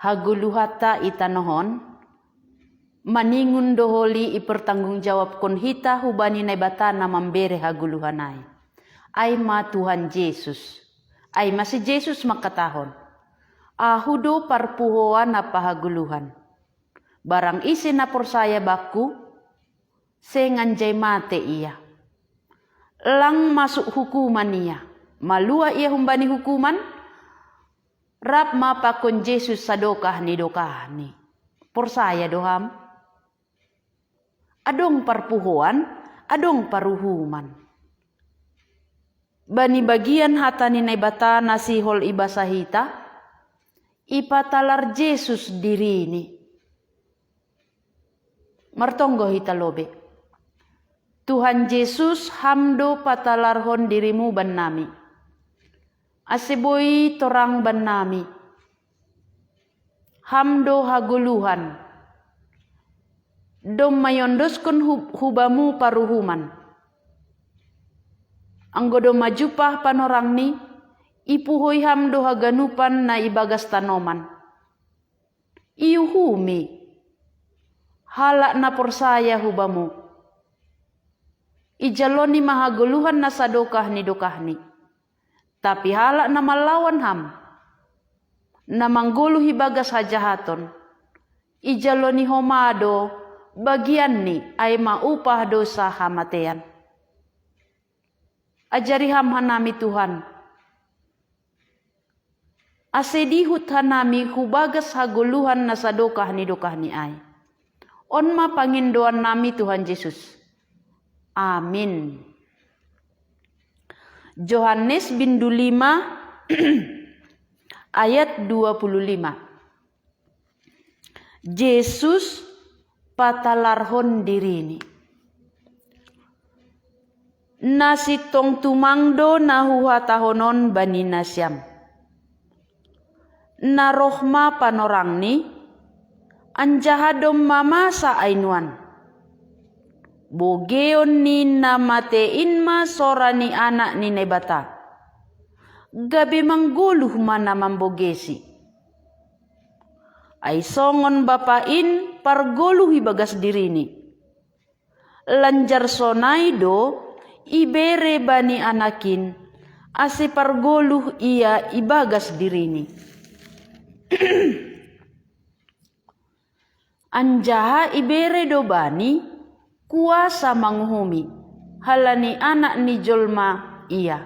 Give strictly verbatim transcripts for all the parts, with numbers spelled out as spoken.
Hagoluhanta i tanoh on, maningon do holi ipertanggong jawabkon hita hubani Naibata na mambere hagoluhan ai. Ai ma Tuhan Jesus. Ai ma si Jesus mangkatahon: Ahu do parpuhoan ampa hagoluhan. Barang ise na porsaya Bakku, seng anjai mate ia, lang masuk hukuman ia, malua ia humbani hukuman. Rap ma pakon Jesus sadokah ni dokahni. Porsaya do ham? Adong parpuhoan, adong paruhuman. Bani bagian hata ni Naibata na sihol ibasa hita, ipatalar Jesus dirini. Martonggo hita lobe. Tuhan Jesus, ham do patalarhon dirimu bannami, ase boi torang bannami. Ham do hagoluhan. Domma iondoskon hu-, hubamu paruhuman. Anggo domma jumpah panorangni, ipuhoi ham do haganupan na ibagas tanoman. Iuhumi halak na porsaya hubamu. Ijaloni ma hagoluhan na sadokah ni dokahni. Tapi halak na mallawan ham, na manggoluh ibagas hajahaton, ijaloni homa do bagianni, ai ma upah dosa hamatean. Ajari ham hanami Tuhan, ase dihut hanami hubagas hagoluhan na sadokah ni dokahni ai. On ma pangindoannami Tuhan Jesus. Amin. Johannes bindu lima ayat dua puluh lima. Jesus patalarhon dirini. Na sintong tumang do na huhatahon on bani nasiam. Na roh ma panorangni, anjaha domma masa ai nuan. Bogeon ni na mate in ma sora ni Anak ni Naibata. Gabe manggoluh ma na mambogesi. Ai songon Bapa in pargoluh ibagas dirini, lanjar sonai do ibere bani Anak in, ase pargoluh ia ibagas dirini. Anjaha ibere do bani kuasa manguhumi, halani Anak ni jolma ia.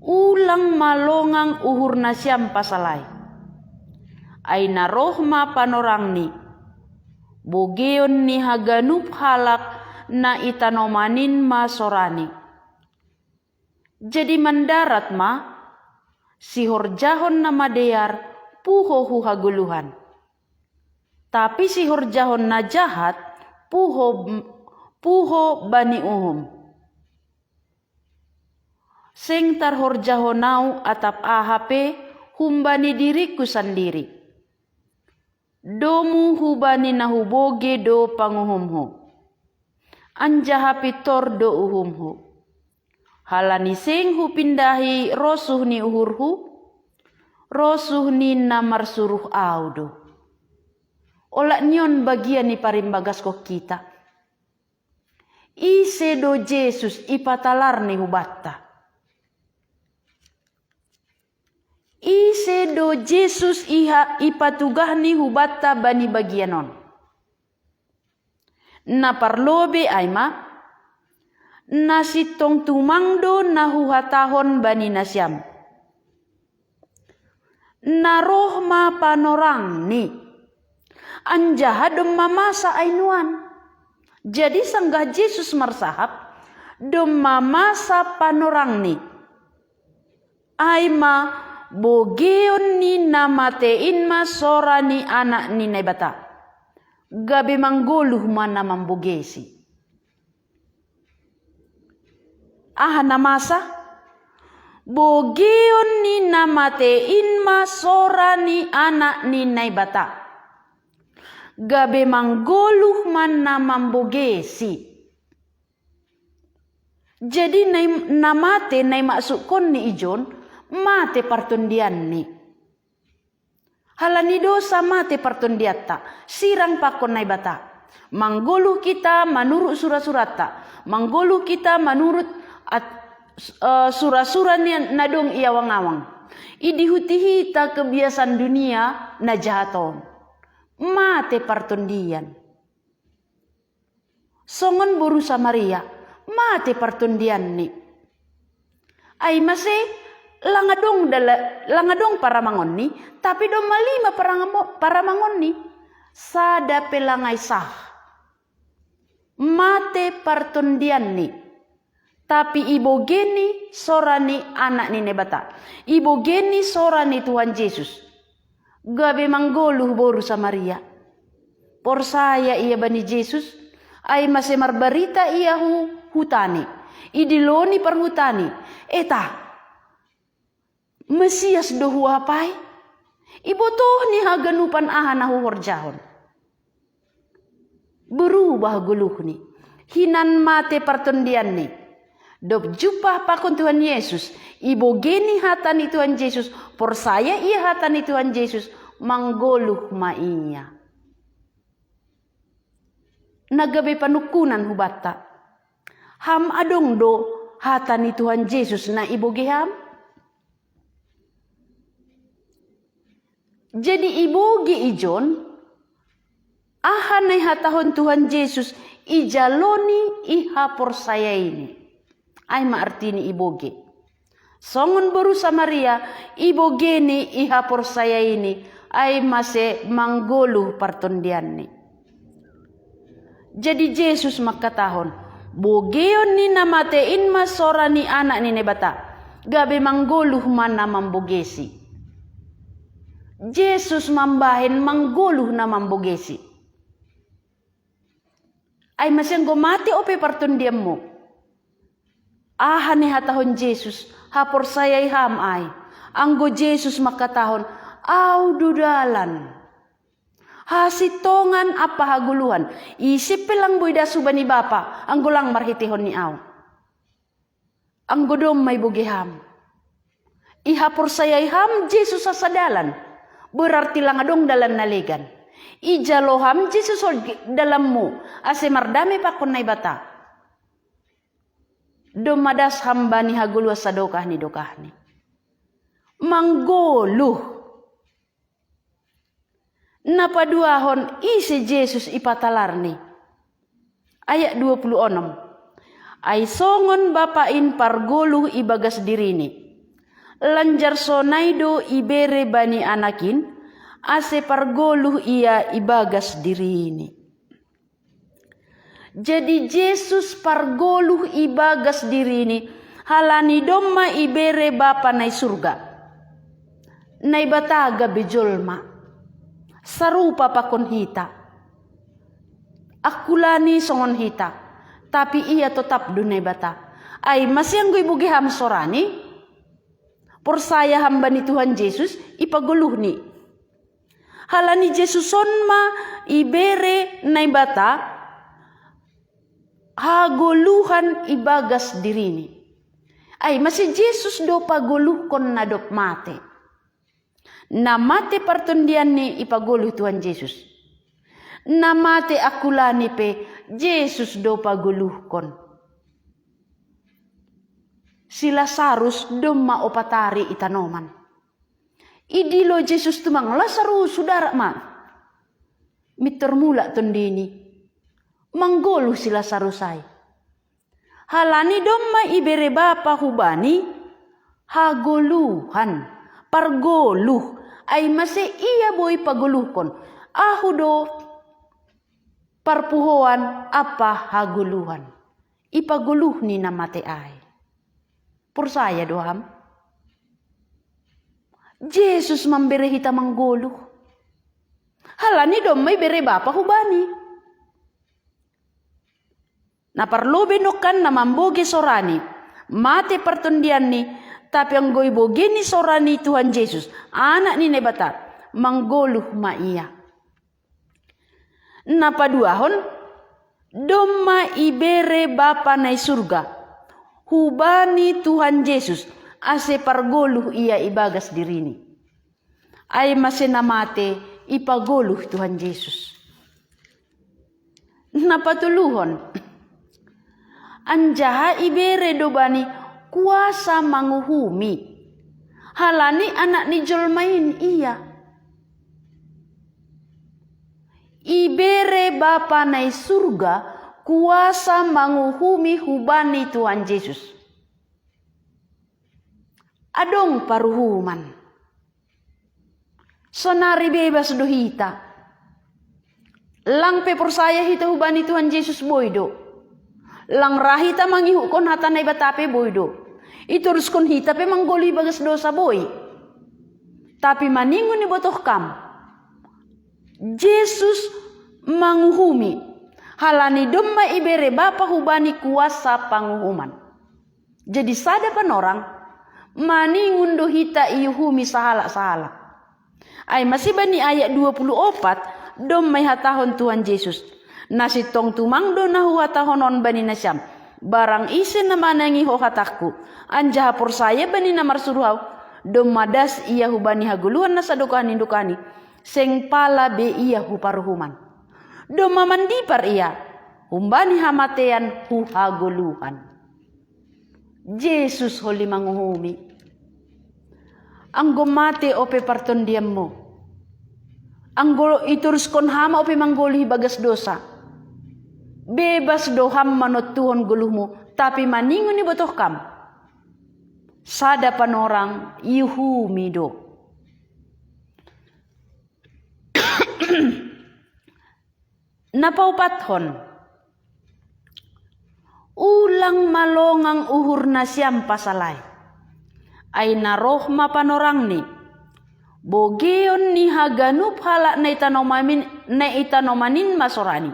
Ulang ma longang uhur nasiam pasal ai. Ai na roh ma panorangni, bogeon ni haganup halak na i tanoman in ma sorani. Jadi mandarat ma, sihorjahon na madear puho hu hagoluhan. Tapi sihorjahon na jahat puho, puho bani uhum. Seng tarhorjahon ahu atap aha pe humbani diringku sandiri. Domu hubani na huboge do panguhumhu, anjaha pintor do uhumhu. Halani seng hupindahi rosuh ni uhurhu, rosuh ni na marsuruh ahu do. Olat ni on bagian ni parimbagaskon hita. Ise do Jesus ipatalar ni hubanta? Ise do Jesus iha ipatugah ni hubanta bani bagian on? Na parlobe ai ma, na sintong tumang do na huhatahon bani nasiam. Na roh ma panorangni, anjaha domma masa ai nuan. Jadi sanggah Jesus marsahap, domma masa panorangni. Ai ma bogeon ni na mate in ma sora ni Anak ni Naibata. Gabe manggoluh ma na mambogesi. Aha na masa? Bogeon ni na mate in ma sora ni Anak ni Naibata. Gabe manggoluh ma na mambogesi. Jadi na mate na imaksukkon ni ijon, mate partondianni. Halani dosa mate partondiatta, sirang pakon Naibata. Manggoluh kita manurut sura-suratta, manggoluh kita manurut at, uh, sura-sura ni nadong iawang-awang. Idihuti hita kebiasaan dunia najahaton. Mate partondian. Songon boru Samaria, mate partondianni. Ai mase langadong dala, langadong paramangonni, tapi domma lima paramangonni, sada pelangai sah. Mate partondianni, tapi ibogeni sorani Anak ni Naibata, ibogeni sorani Tuhan Yesus. Gabe manggoluh boru Samaria. Porsaya ia bani Yesus, ai mase marbarita ia hu hutani. Idiloni parhutani, eta, Mesias do huapai? Ibotoh ni haganupan aha na huhorjahon. Berubah goluhni. Hinan mate partondianni. Dob jumpah pakon Tuhan Yesus, ibogeni hata ni Tuhan Yesus, porsaya ia hata ni Tuhan Yesus, manggoluh ma ia. Na gabe panungkunan hubanta. Ham adong do hata ni Tuhan Yesus na iboge ham? Jadi iboge ijon, aha na ihatahon Tuhan Yesus ijaloni ihaporsayaini. Ai ma artini iboge. Songon boru Samaria, ibogeni ihaporsayaini, ai mase manggoluh partondianni. Jadi Yesus mangkatahon, bogeon ni na mate in ma sora ni Anak ni Naibata, gabe manggoluh ma na mambogesi. Yesus mambahen manggoluh na mambogesi. Ai mase anggo mate ope partondianmu. Aha ni hatahon Yesus, haporsayai ham ai. Anggo Yesus mangkatahon, au do dalan. Hasintongan ampa hagoluhan, ise pe lang boi das hubani Bapa, anggo lang marhitehon ni au. Anggo domma iboge ham. Ihaporsayai ham Yesus asa dalan, berarti lang adong dalan na legan. Ijalo ham Yesus dalanmu, ase mardame pakon Naibata. Domma das ham bani hagoluhan sadokah ni dokahni. Manggoluh. Na paduahon ise Yesus ipatalarni. Ayat dua puluh onom. Ai songon Bapa in pargoluh ibagas dirini. Lanjar sonai do ibere bani Anak in, ase pargoluh ia ibagas dirini. Jadi Yesus pargoluh ibagas dirini, halani domma ibere Bapa na i surga. Naibata gabe jolma. Sarupa pakon hita. Angkulani songon hita. Tapi ia totap do Naibata. Ai mase anggo iboge ham sorani, porsaya ham bani Tuhan Yesus, ipagoluhni. Halani Yesus on ma ibere Naibata hagoluhan ibagas dirini. Ai mase Yesus do pagoluhkon na dob mate. Na mate partondianni ipagoluh Tuhan Yesus. Na mate angkulani pe Yesus do pagoluhkon. Si Lasarus domma opat ari i tanoman. Idilo Yesus tumang, Lasarus, hu darat ma. Mintor mulak tondini. Manggoluh si Lasarus ai. Halani domma ibere Bapa hubani hagoluhan, pargoluh, ai mase ia boi pagoluhkon. Ahu do parpuhoan ampa hagoluhan. Ipagoluhni na mate ai. Porsaya do ham? Yesus mambere hita manggoluh. Halani domma ibere Bapa hubani. Na parlobei nongkan na mamboge sorani, mate partondianni, tapi anggo ibogeni sorani Tuhan Yesus, Anak ni Naibata, manggoluh ma ia. Na paduahon, domma ibere Bapa na i surga hubani Tuhan Yesus, ase pargoluh ia ibagas dirini. Ai mase na mate ipagoluh Tuhan Jesus. Na patoluhon, anjaha ibere do bani kuasa manguhumi, halani Anak ni jolma in ia. Ibere Bapa na i surga kuasa manguhumi hubani Tuhan Jesus. Adong paruhuman. Sonari bebas do hita. Lang pe porsaya hita hubani Tuhan Jesus, boi do. Lang ra hita mangihutkon hata Naibata pe, boi do. Itoruskon hita pe manggoluh ibagas dosa, boi. Tapi maningon ibotoh kam, Jesus manguhumi, halani domma ibere Bapa hubani kuasa panguhuman. Jadi sada panorang, maningon do hita iuhumi sahalak-sahalak. Ai mase bani ayat dua puluh opat, domma ihatahon Tuhan Jesus: Na sintong tumang do na huhatahon on bani nasiam: Barang ise na manangi ho hatangku, anjaha porsaya bani na marsuru ahu, domma das ia hubani hagoluhan na sadokah ni dokahni, seng pala be ia hu paruhuman. Domma mandipar ia humbani hamatean hu hagoluhan. Jesus holi manguhumi. Anggo mate ope partondianmu, anggo itoruskon ham ope manggoluh ibagas dosa, bebas do ham manontuhon goluhmu, tapi maningon ibotoh kam, sada panorang iuhumi do. Na paopathon, ulang ma longang uhur nasiam pasal ai. Ai na roh ma panorangni, bogeon ni haganup halak na i tanoman in, na i tanoman in ma sorani.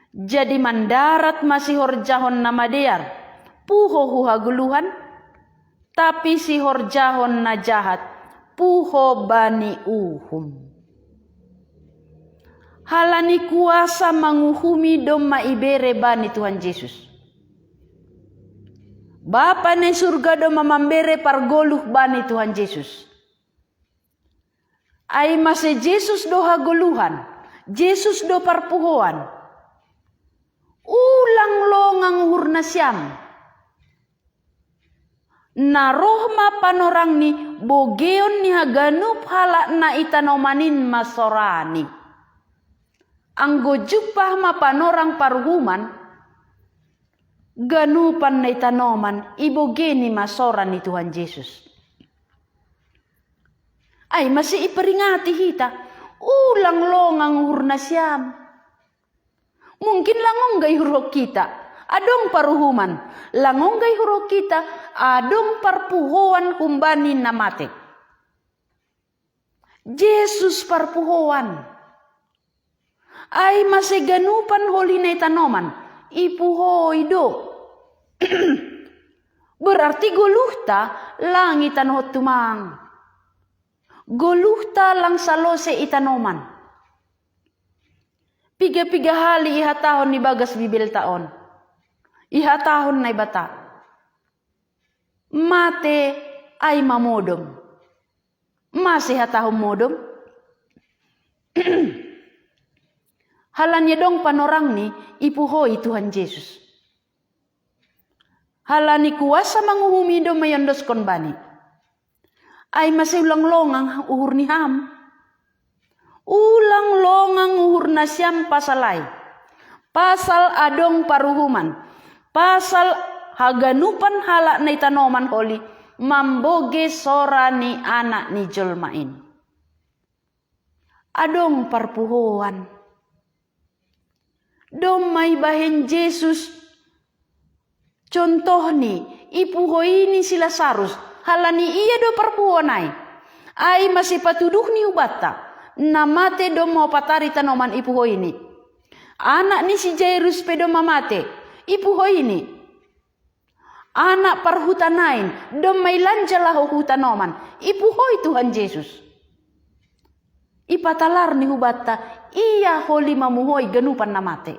Jadi mandarat ma sihorjahon na madear, puho hu hagoluhan, tapi sihorjahon na jahat, puho bani uhum. Halani kuasa manguhumi domma ibere bani Tuhan Jesus. Bapa na i surga domma mambere pargoluh bani Tuhan Jesus. Ai mase Jesus do hagoluhan, Jesus do parpuhoan. Ulang longang uhur nasiam. Na roh ma panorangni, bogeon ni haganup halak na i tanoman in ma sorani. Anggo jumpah ma panorang paruhuman, ganupan na i tanoman ibogeni ma sora ni Tuhan Jesus. Ai mase iperingati hita, ulang longang uhur nasiam. Mungkin lang ongga ihurhon hita, adong paruhuman, lang ongga ihurhon hita, adong parpuhoan humbani na mate. Jesus parpuhoan. Ai mase ganupan holi na i tanoman, ipuhoi do. Berarti goluhta lang itanohon tumang. Goluhta lang salose i tanoman. Piga-piga hali ihatahon ibagas Bibelta on, ihatahon Naibata: Mate, ai ma modom. Mase hatahon modom? Halani adong panorangni, ipuhoi Tuhan Jesus. Halani kuasa manguhumi do maiondoskon bani. Ai mase ulang longang uhur ni ham. Ulang longang uhur nasiam pasal ai. Pasal adong paruhuman. Pasal haganupan halak na i tanoman holi mamboge sora ni Anak ni jolma in. Adong parpuhoan. Domma ibahen Jesus contohni, ipuhoini si Lasarus, halani ia do parpuhoan ai. Ai mase patuduhni hubanta, na mate domma opat ari tanoman ipuhoini. Anak ni si Jairus pe domma mate, ipuhoini. Anak parhuta nain, domma ilanja laho hu tanoman, ipuhoi Tuhan Jesus. Ipatalarni hubanta, ia holi mamuhoi ganupan na mate.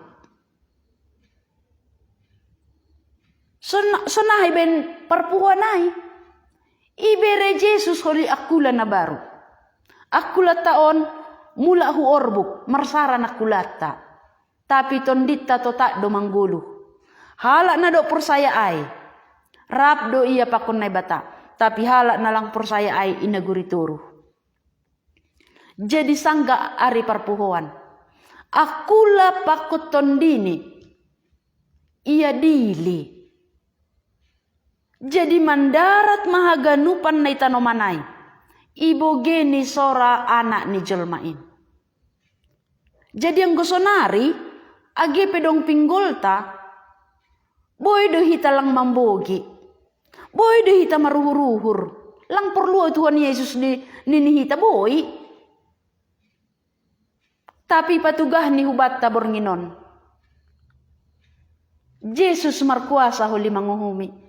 Sona-, sonaha ibahen parpuhoan ai? Ibere Jesus holi angkula na baru. Akulatta on, mula hu orbuk, marsaran akulatta. Tapi tonditta totaddo manggolu. Halak na do porsaya ai, rap do ia pakon Naibata. Tapi halak na lang porsaya ai inaguri toru. Jadi sangga ari parpuhoan, akula pakon tondini, ia dili. Jadi mandarat mahaganupan na itanomanai, ibogeni sora Anak ni Jolma in. Jadi anggo sonari, age pe dong pinggolta, boi do hita lang mambogi, boi do hita maruhur-uhur, lang porlu Tuhan Yesus di nini hita, boi. Tapi patugah ni hubatta bornginon, Jesus markuasa holi manguhumi.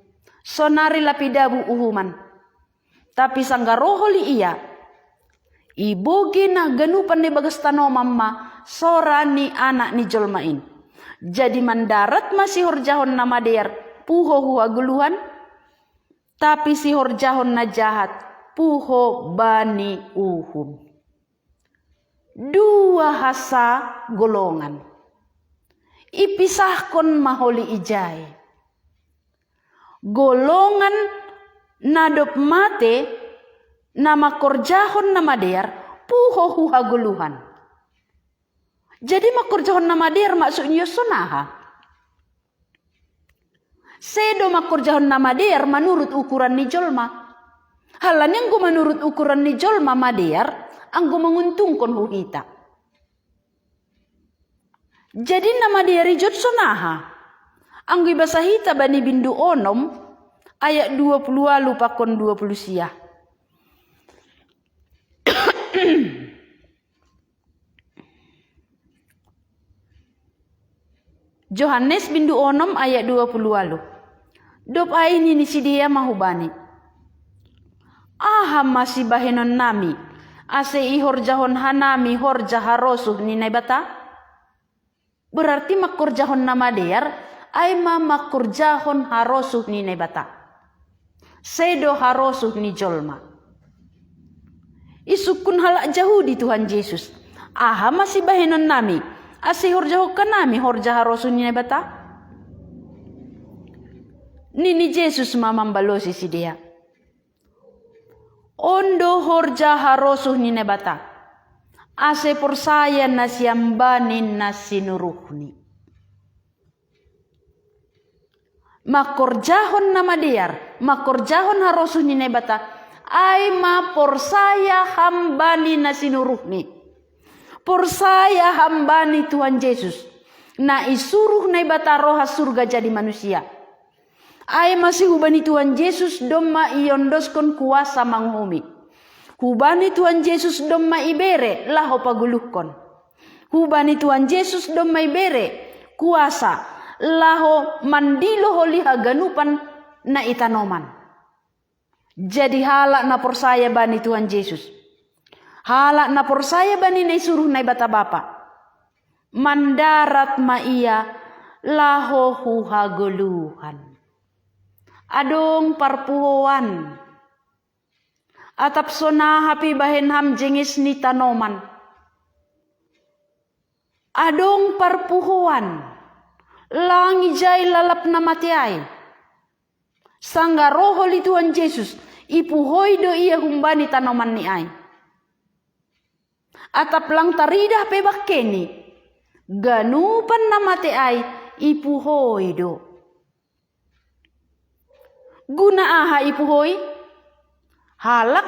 Sonari lapidabu uhuman. Tapi sangga roh holi ia, ibogena ganupan ni bagas tanoman ma sora ni Anak ni Jolma in. Jadi mandarat ma sihorjahon na madear puho hu hagoluhan, tapi sihorjahon na jahat puho bani uhum. Dua hasa golongan. Ipisahkon maholi ijai. Golongan na dob mate, na mangkorjahon na madear puho hu hagoluhan. Jadi mangkorjahon na madear maksudnya sonaha? Sedo mangkorjahon na madear manurut ukuran ni jolma. Halani anggo manurut ukuran ni jolma madear, anggo manguntungkon hu hita. Jadi na madear i jot sonaha? Anggo ibasa hita bani bindu onom, ayat dua puluh alu pakon dua puluh sia. Johannes bindu onom ayat dua puluh alu. Dob ai nini sidea ma hubani: Aha ma sibahenon nami, ase ihorjahon hanami horja harosuh ni Naibata? Berarti mangkorjahon na madear, ai ma mangkorjahon harosuh ni Naibata. Sedo harosuh ni jolma. Isungkun halak Jahudi Tuhan Jesus: Aha ma sibahenon nami, ase ihorjahon hanami horja harosuh ni Naibata? Nini Jesus ma mambalosi sidea: On do horja harosuh ni Naibata, ase porsaya nasiam bani na sinuruhni. Mangkorjahon na madear, mangkorjahon harosuh ni Naibata, ai ma porsaya ham bani na sinuruhni. Porsaya ham bani Tuhan Jesus, na isuruh Naibata ro hu surga jadi manusia. Ai ma sihubani Tuhan Jesus domma iondoskon kuasa manguhumi. Hubani Tuhan Jesus domma ibere laho pagoluhkon. Hubani Tuhan Jesus domma ibere kuasa laho mandilo holi haganupan na itanoman. Jadi halak na porsaya bani Tuhan Jesus, halak na porsaya bani na isuruh Naibata Bapa, mandarat ma ia laho hu hagoluhan. Adong parpuhoan. Atap sonaha pe ibahen ham jenges ni tanoman. Adong parpuhoan. Lang ijai lalap na mate ai. Sangga ro holi Tuhan Jesus, ipuhoi do ia humbani tanomanni ai. Atap lang taridah pe bangkeni, ganupan na mate ai ipuhoi do. Guna aha ipuhoi? Halak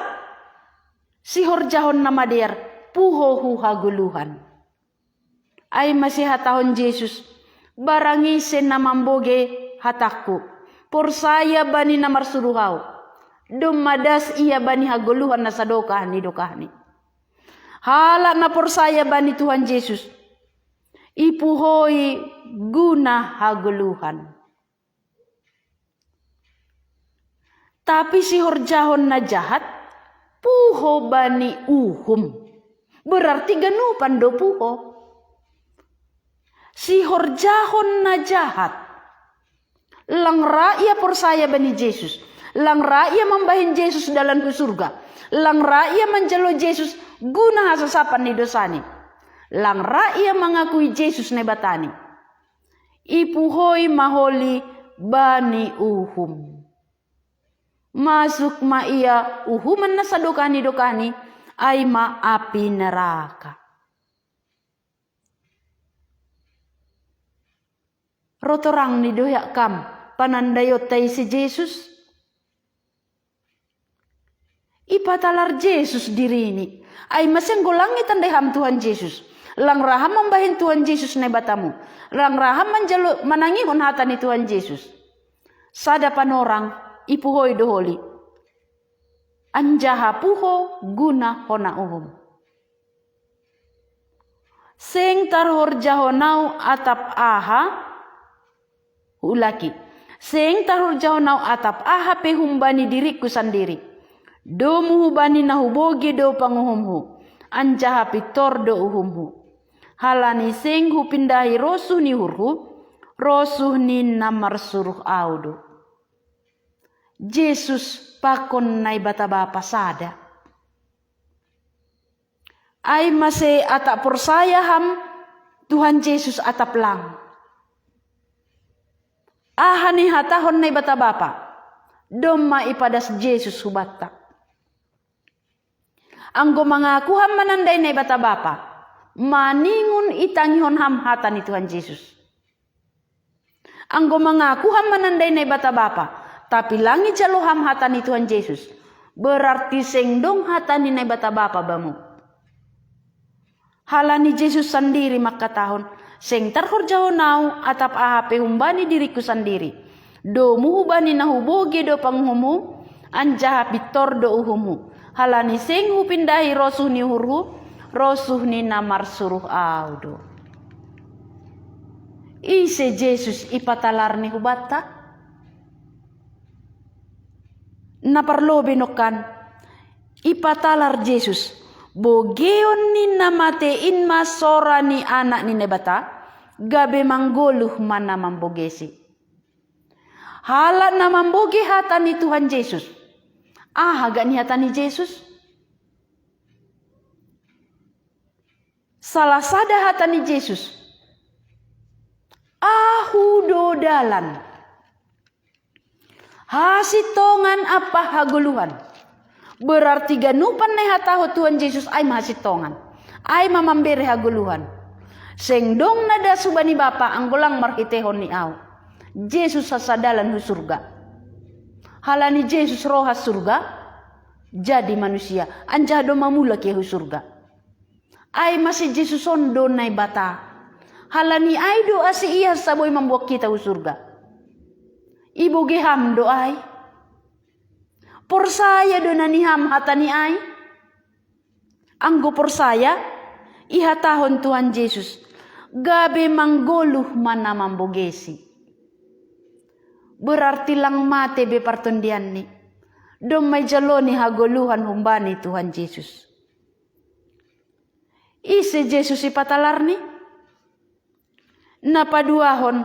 sihorjahon na madear puho hu hagoluhan. Ai ma sihatahon Jesus: Barang ise na mambogei hatangku, porsaya bani na marsuruh ahu, domma das ia bani hagoluhan na sadokah ni dokahni. Halak na porsaya bani Tuhan Jesus, ipuhoi guna hagoluhan. Tapi sihorjahon na jahat puho bani uhum. Berarti ganupan do puho. Sihorjahon na jahat. Lang ra ia porsaya bani Jesus. Lang ra ia mambahen Jesus dalan hu surga. Lang ra ia manjalo Jesus guna hasasapan ni dosani. Lang ra ia mangakui Jesus Naibatani, ipuhoi maholi bani uhum. Masuk ma ia uhuman na sadokani-dokani, ai ma api neraka. Rotorang ni dohak kam panandaion tai si Jesus. Ipatalar Jesus dirini. Ai masenggo lang itandai ham Tuhan Jesus. Lang ra ham mambahen Tuhan Jesus Naibatamu. Lang ra ham manjalo manangihon hata ni Tuhan Jesus. Sada panorang ipuhoi do holi. Anjaha puho guna hona uhum. Seng tarhorjahon au atap aha, huulaki. Seng tarhorjahon au atap aha pe humbani diringku sandiri. Domu hubani na hubogei do panguhumhu, anjaha pintor do uhumhu. Halani seng hupindahi rosuh ni uhurhu, rosuh ni na marsuruh au do. Jesus pakon Naibata Bapa sada. Ai mase atap porsaya ham Tuhan Jesus atap lang. Aha nihatahon Naibata Bapa, domma ipadas Jesus hubanta. Anggo mangaku ham manandai Naibata Bapa, maningon itangihon ham hata ni Tuhan Jesus. Anggo mangaku ham manandai Naibata Bapa, tapi lang ijalo ham hata ni Tuhan Jesus, berarti seng dong hata ni Naibata Bapa bamu. Halani Jesus sandiri mangkatahon, seng tarhorjahon au atap aha pe humbani diringku sandiri. Domu hubani na hubogei do panguhumhu, anjaha pintor do uhumhu. Halani seng hupindahi rosuh ni uhurhu, rosuh ni na marsuruh au do. Ise Jesus ipatalar ni hubanta? Na parlobei nongkan, ipatalar Jesus, bogeion ni na mate in ma sora ni Anak ni Naibata, gabe manggoluh ma na mambogesi. Halak na mambogei hata ni Tuhan Jesus. Aha gak ni hata ni Jesus? Salah sada hata ni Jesus. Ahu do dalan, hasintongan ampa hagoluhan. Berarti ganupan na ihatahon Tuhan Jesus ai ma hasintongan. Ai ma mambere hagoluhan. Seng dong na das hubani Bapa anggo lang marhiteihon ni au. Jesus hasadalan hu surga. Halani Jesus roha surga, jadi manusia, anjaha do mamulak ia hu surga. Ai mase Jesus on do Naibata. Halani ai do ase ia saboi mamboan hita hu surga. Ibogei ham do ai? Porsaya do na niham hata ni ai? Anggo porsaya, ihatahon Tuhan Jesus, gabe manggoluh ma na mambogesi. Berarti lang mate be partondianni. Domma ijalo ni hagoluhan humbani Tuhan Jesus. Ise Jesus ipatalarni? Na paduahon,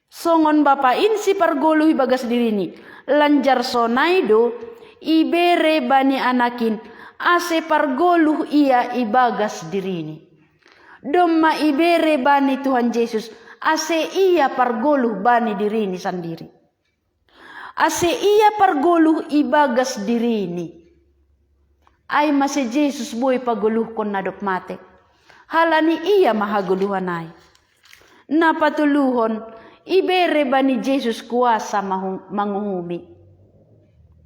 songon Bapa in sipargoluh ibagas dirini, lanjar sonai do ibere bani Anak in, ase pargoluh ia ibagas dirini. Domma ibere bani Tuhan Jesus, ase ia pargoluh bani dirini sandiri. Ase ia pargoluh ibagas dirini. Ai mase Jesus boi pagoluhkon na dob mate. Halani ia ma hagoluhan ai. Na patoluhon, ibere bani Jesus kuasa mahu-, manguhumi.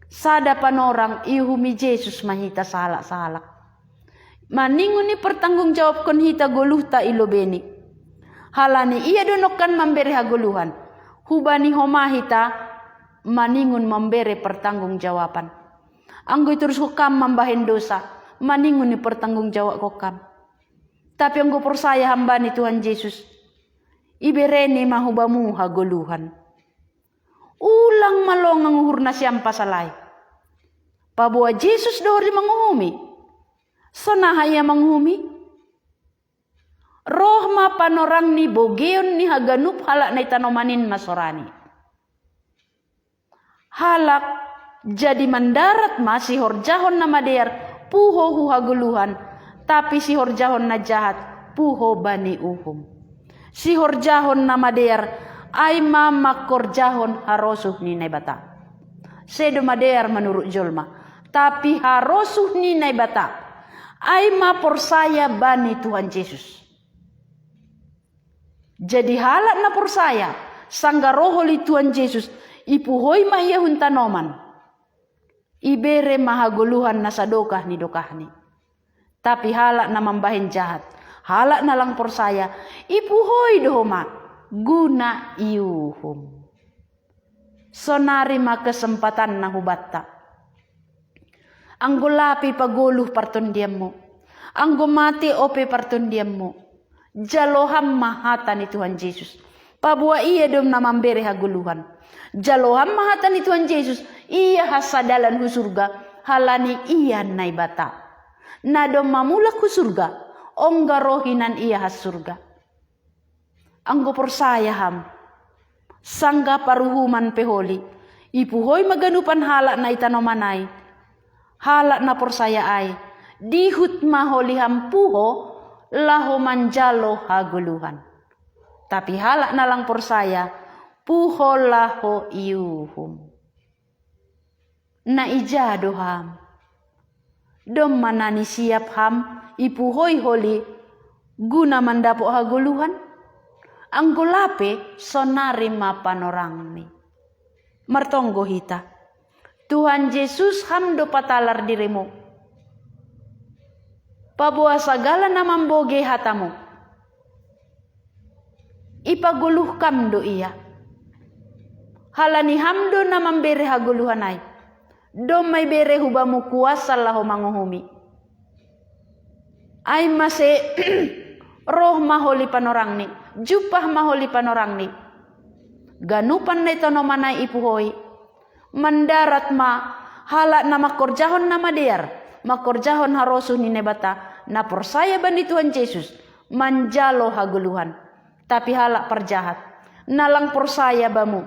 Sada panorang iuhumi Jesus ma hita sahalak-sahalak. Maningon ipertanggungjawabkon hita goluhta i lobeiNi. Halani ia do nongkan mambere hagoluhan. Hubani homa hita maningon mambere pertanggungjawaban. Anggo iturushon kam mambahen dosa, maningon ipertanggungjawabkon kam. Tapi anggo porsaya ham bani Tuhan Jesus, ibereNi ma hubamu hagoluhan. Ulang ma longang uhur nasiam pasal ai. Paboa Jesus dohot i manguhumi. Sonaha ia manguhumi? Roh ma panorang ni bogeion ni haganup halak na i tanoman in ma sorani. Halak Jadi mandarat ma sihorjahon na madear puho hu hagoluhan, tapi sihorjahon na jahat puho bani uhum. Sihorjahon na madear ai ma mangkorjahon harosuh ni Naibata. Sedo madear manurut jolma, tapi harosuh ni Naibata ai ma porsaya bani Tuhan Jesus. Jadi halak na porsaya, sanggah roh holi Tuhan Jesus, ipuhoi ma ia hun tanoman. Ibere ma hagoluhan na sadokah ni dokahni. Tapi halak na mambahen jahat, halak na lang porsaya, ipuhoi do homa guna iuhum. Sonari ma kesempatan na hubanta. Anggo lape pagoluh partondianmu, anggo mate ope partondianmu, jalo ham ma hata ni Tuhan Jesus. Paboa ia do na mambere hagoluhan. Jalo ham ma hata ni Tuhan Jesus, ia hasadalan hu surga, halani ia Naibata. Na domma mulak hu surga, ongga roh hinan ia has surga. Anggo porsaya ham, sanggah paruhuman pe holi, ipuhoi ma ganupan halak na i tanoman ai, halak na porsaya ai, dihut ma holi ham puho laho manjalo hagoluhan. Tapi halak na lang porsaya, puho laho iuhum. Na ija do ham? Domma na nisiap ham ipuhoi holi guna mandapot hagoluhan? Anggo lape, sonari ma panorangni. Martonggo hita. Tuhan Jesus, ham do patalar dirimu. Paboa sagala na mambogei hatamu, ipagoluh kam do ia. Halani ham do na mambere hagoluhan ai. Domma ibere hubamu kuasa laho manguhumi. Ai mase roh ma holi panorangni, jumpah ma holi panorangni. Ganupan na i tanoman ai ipuhoi. Mandarat ma halak na mangkorjahon na madear, mangkorjahon harosuh ni Naibata, na porsaya bani Tuhan Jesus, manjalo hagoluhan. Tapi halak parjahat, na lang porsaya bamu,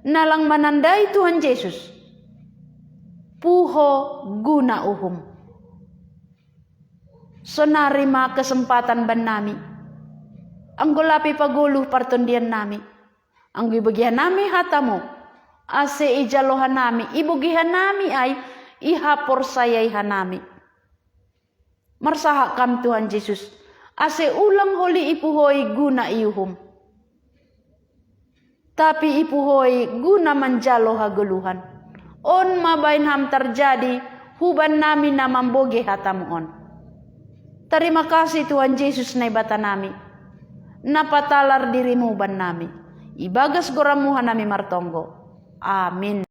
na lang manandai Tuhan Jesus, puho guna uhum. Sonari ma kesempatan bannami. Anggo lape pagoluh partondiannami, anggo ibogei hanami hatamu, ase ijalo hanami, ibogei hanami ai, ihaporsayai hanami. Marsahat kam Tuhan Jesus, ase ulang holi ipuhoi guna iuhum, tapi ipuhoi guna manjalo hagoluhan. On ma baen ham tarjadi hubannami na mambogei hatamu on. Tarima kasih Tuhan Jesus Naibatanami, na patalar dirimu bannami. Ibagas goranmu hanami martonggo. Amin.